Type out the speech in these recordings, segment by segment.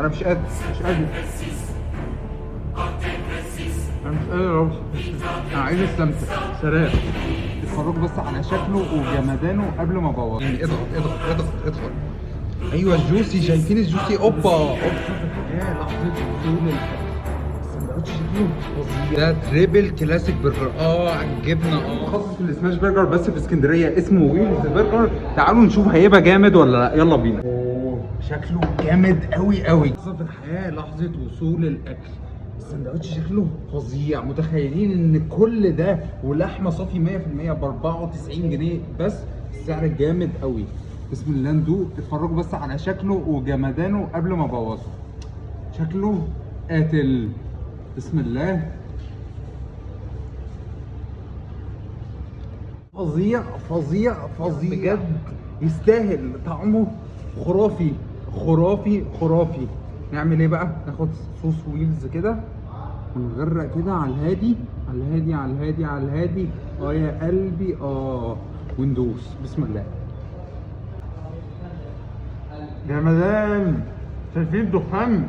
انا مش قادر، مش قادر، انا مش قادر اوصف. انا عايز استمتع. سلام. اتفرجوا بس على شكله وجمدانه قبل ما ابوظ. يعني اضغط اضغط اضغط اضغط. ايوه ال juicy، شايفين ال juicy؟ اوبا اوبا. يا لحظة وصول الاكل، السندوتش شكله فظيع. ده triple classic burger. على الجبنة. متخصص في ال smash burger بس في اسكندرية، اسمه ويلز برجر. تعالوا نشوف هيبقى جامد ولا لا، يلا بينا. اوه شكله جامد قوي قوي. لحظة في الحياة، لحظة وصول الاكل. السندوتش شكله فظيع. متخيلين ان كل ده ولحمه صافي 100% ب 94 جنيه بس؟ السعر جامد قوي. بسم الله ندوق. اتفرجوا بس على شكله وجمدانه قبل ما ابوظه. شكله قاتل. بسم الله. فظيع فظيع فظيع بجد، يستاهل. طعمه خرافي خرافي خرافي. نعمل ايه بقى؟ ناخد صوص ويلز كده ونغرق كده على الهادي على الهادي على الهادي على الهادي. يا قلبي. وندوس. بسم الله. جمدان. شايفين الدخان؟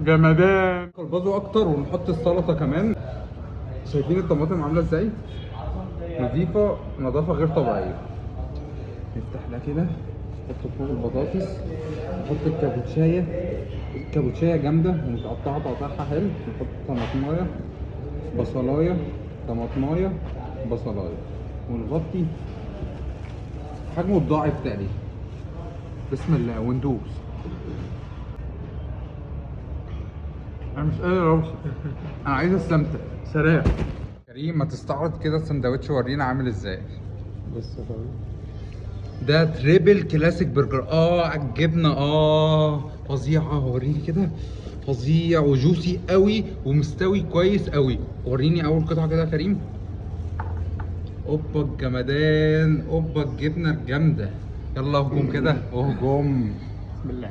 جمدان. نقلبظه اكتر ونحط السلطة كمان. شايفين الطماطم عامله ازاي؟ نظيفة، نظافة غير طبيعية. نفتح ده كده، نحط فوق البطاطس، نحط الكابوتشايه. الكابوتشايه جامدة ومتقطعه تقطيعها حلو. نحط طماطمايه، بصلايه، طماطمايه، بصلايه، ونغطي. حجمه الضاعف تقريبا. بسم الله وندوس. انا مش قادر اوصف، انا عايز استمتع. سلام. كريم ما تستعرض كده السندوتش ورينا عامل ازاي. بص يا فندم، ده triple classic burger. على الجبنة. فظيعة. وريني كده، فظيع و juicy قوي ومستوي كويس قوي. وريني اول قطعه كده يا كريم. اوبا الجمدان، اوبا الجبنة الجامدة. يلا اهجم كده، اهجم. بسم الله.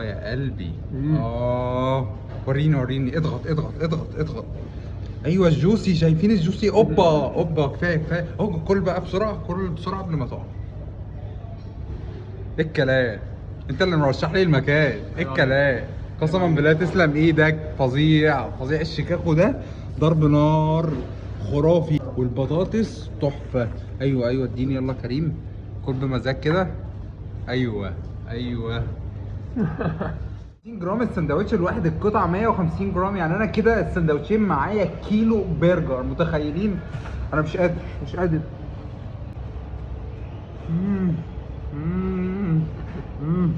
يا قلبي. وريني وريني. اضغط اضغط اضغط اضغط. ايوه ال juicy، شايفين ال juicy؟ اوبا اوبا. كفاية كفاية. اهو كل بقى بسرعة، كل بسرعة قبل ما تقع. ايه الكلام؟ انت اللي مرشح لي المكان. ايه الكلام؟ قسما بالله تسلم ايدك. فظيع فظيع. الشيكاغو ده ضرب نار خرافي، والبطاطس تحفة. ايوه ايوه اديني يلا كريم، كل بمزاج كده. ايوه ايوه. 50 جرام السندوتش الواحد، القطعة 150 جرام. يعني انا كده السندوتشين معايا كيلو برجر. متخيلين؟ انا مش قادر، مش قادر. مم. مم. مم.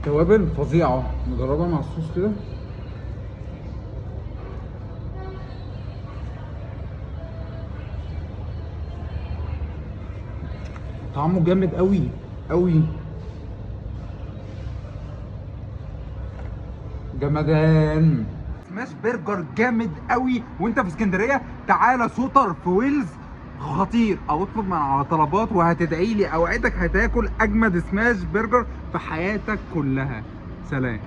توابل فظيعة. نجربها مع الصوص كده. طعمه جامد قوي قوي. جمدان. smash burger جامد قوي. وانت في اسكندرية تعالى سوتر في ويلز، خطير. او اطلب من على طلبات وهتدعي لي، اوعدك هتاكل اجمد smash burger في حياتك كلها. سلام.